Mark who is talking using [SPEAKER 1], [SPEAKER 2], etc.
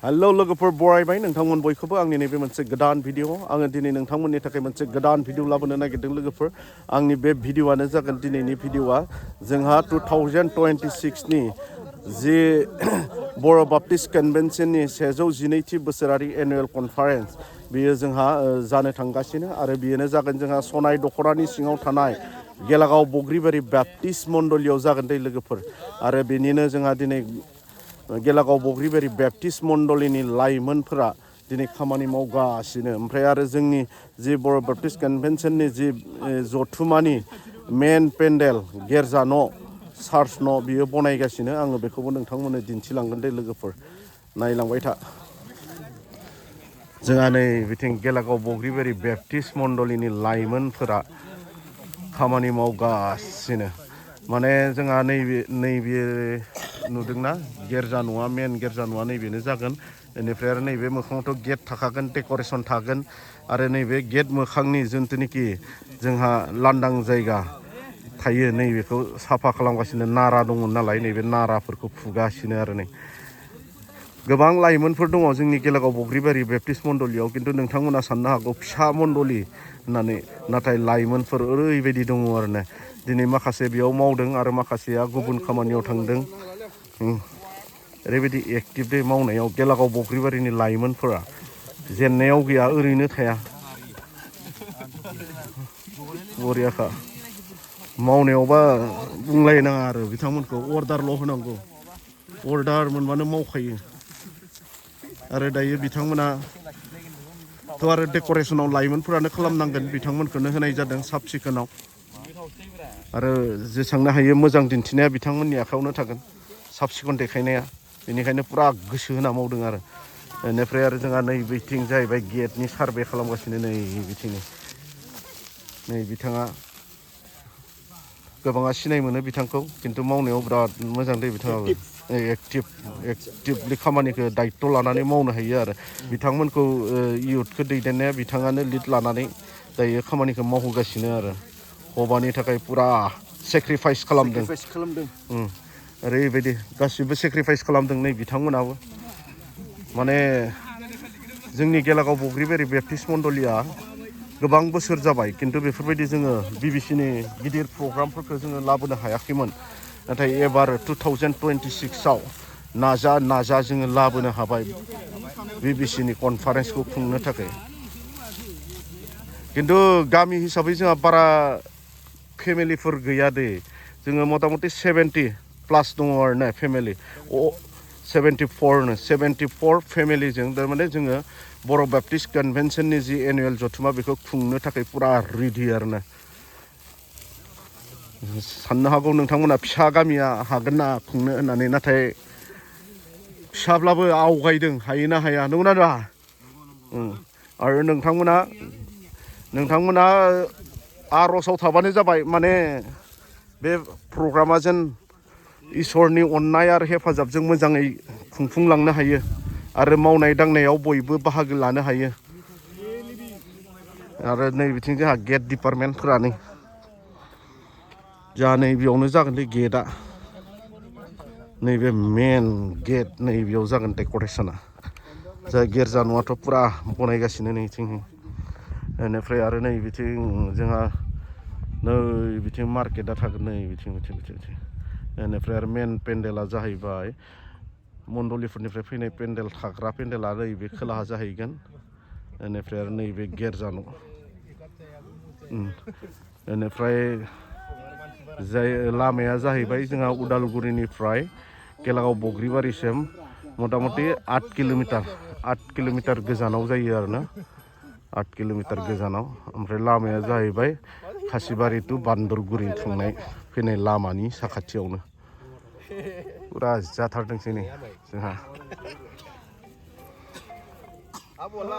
[SPEAKER 1] hello लोगोफोर बरायबाय नोंथांमोन बयखौबो आंनि नैबे मोनसे गोदान भिडिअ आङो दिनै नोंथांमोननि थाखाय मोनसे गोदान भिडिअ लाबोनो नागिरदों लोगोफोर आंनि बे भिडिअआनो जागोन दिनैनि भिडिअआ जोंहा 2026 नि जि बर' बाप्टिस्ट कन्वेन्शननि 112थि बोसोरारि एनुवेल कनफारेन्स बेयो जोंहा जानो थांगासिनो आरो बेनो जागोन जोंहा सनाय दख'रानि सिङाव थानाय गेलागाव बग्रिबारि बाप्टिस्ट मण्डलियाव जागोन दै लोगोफोर आरो बेनिनो जोंहा दिनै गेलागाव बग्रिबारि बाप्टिस्ट मण्डलिनि लाइमोनफोरा दिनै खामानि मावगासिनो ओमफ्राय आरो जोंनि जि बर' बाप्टिस्ट कन्वेन्शननि जि जथुमानि मेन पेन्डेल गिर्जा न' चार्च न' बियो बनायगासिनो आङो बेखौबो नोंथांमोननो दिन्थिलांगोन दे लोगोफोर नायलांबाय था जोंहा नै बिथिं गेलागाव बग्रिबारि बाप्टिस्ट मण्डलिनि लाइमोनफोरा खामानि मावगासिनो माने जोंहा नैबे नुदोंना गिर्जा न'आ मेन गिर्जा न'आ नैबेनो जागोन बेनिफ्राय आरो नैबे मोखाङावथ' गेट थाखागोन डेक'रेसन थागोन आरो नैबे गेट मोखांनि जिथुनिखि जोंहा लांदां जायगा थायो नैबेखौ साफा खालामगासिनो नारा दंमोन नालाय नैबे नाराफोरखौ फुगासिनो आरो नै गोबां लाइमोनफोर दङ जोंनि गेलागाव बग्रिबारि बाप्टिस्ट मण्डलियाव खिन्थु नोंथांमोना साननो हागौ फिसा मण्डलि होननानै नाथाय लाइमोनफोर ओरैबायदि दङ आरो ना दिनै माखासे बेयाव मावदों आरो माखासेया गुबुन खामानियाव थांदों ओरैबायदि एक्टिभ दे मावनायाव गेलागाव बग्रिबारिनि लाइमोनफोरा जेननायाव गैया ओरैनो थाया बरियाखा मावनायावबा बुंलायनाङा आरो बिथांमोनखौ अर्डारल' होनांगौ अर्डार मोनबानो मावखायो आरो दायो बिथांमोना थ' आरो डेक'रेसनाव लाइमोनफोरानो खालामनांगोन बिथांमोनखौनो होनाय जादों साब सिखोनाव आरो जेसेबांनो हायो मोजां दिन्थिनाया बिथांमोननि आखायावनो थागोन साब सिखोन देखायनाया बेनिखायनो पुरा गोसो होना मावदों आरो बेनिफ्राय आरो जोंहा नै बिथिं जाहैबाय गेटनि सार्भे खालामगासिनो नै बिथिं नै बिथाङा गोबाङा सिनाय मोनो बिथांखौ खिन्थु मावनायाव बिराद मोजां दै बिथाङाबो एक्टिभलि खामानिखौ दायित्व लानानै मावनो हायो आरो बिथांमोनखौ इयुथखौ दैदेननाया बिथाङानो लिड लानानै दायो खामानिखौ मावहोगासिनो आरो हबानि थाखाय पुरा सेक्रिफाइस खालामदों ओरैबायदि गासिबो सेक्रिफाइस खालामदों नै बिथांमोनाबो माने जोंनि गेलागाव बग्रिबारि बाप्टिस्ट मण्डलिया गोबां बोसोर जाबाय खिन्थु बेफोरबायदि जोङो बिबिसिनि गिदिर प्रग्रामफोरखौ जोङो लाबोनो हायाखैमोन नाथाय एबार 2026आव नाजा जोङो लाबोनो हाबाय बिबिसिनि कनफारेन्सखौ खुंनो थाखाय खिन्थु गामि हिसाबै जोंहा बारा फेमिलिफोर गैया दे जोङो मथा मथि 70 प्लास दङ आरो ना फेमिलि 74 फेमिलिजों थारमाने जोङो बर' बाप्टिस्ट कन्वेन्शननि जि एनुवेल जथुमा बेखौ खुंनो थाखाय पुरा रेडि आरो ना साननो हागौ नोंथांमोना फिसा गामिया हागोन ना खुंनो होननानै नाथाय फिसाब्लाबो आवगायदों हायो ना हाया नंगौना नङा आरो नोंथांमोना आर'जआव थाबानो जाबाय माने बे प्रग्रामा जेन इसोरनि अननाय आरो हेफाजाबजों मोजाङै खुंफुंलांनो हायो आरो मावनाय दांनायाव बयबो बाहागो लानो हायो आरो नै बिथिं जोंहा गेट डिपार्टमेन्टफोरा नै जोंहा नै बेयावनो जागोन दे गेटआ नैबे मेन गेट नै बेयाव जागोन डेक'रेसना जा गिर्जा न'आथ' पुरा बनायगासिनो नैथिं बेनिफ्राय आरो नै बिथिं जोंहा नै बिथिं मार्केटआ थागोन नै बिथिं बेनिफ्राय आरो मेन पेन्डेला जाहैबाय मण्डलिफोरनिफ्राय फैनाय पेन्डेल थाग्रा पेन्डेला नैबे खोलाहा जाहैगोन बेनिफ्राय आरो नैबे गिर्जा न' बेनिफ्राय जाय लामाया जाहैबाय जोंहा उदालगुरिनिफ्राय गेलागाव बग्रिबारिसिम मथा मथि 8 किल'मिटार गोजानाव जायो आरो ना 8 किल'मिटार गोजानाव ओमफ्राय लामाया जाहैबाय खासिबारि टु बान्दरगुरि फैनाय लामानि साखाथियावनो पुरा जाथारदोंसै नै जोंहा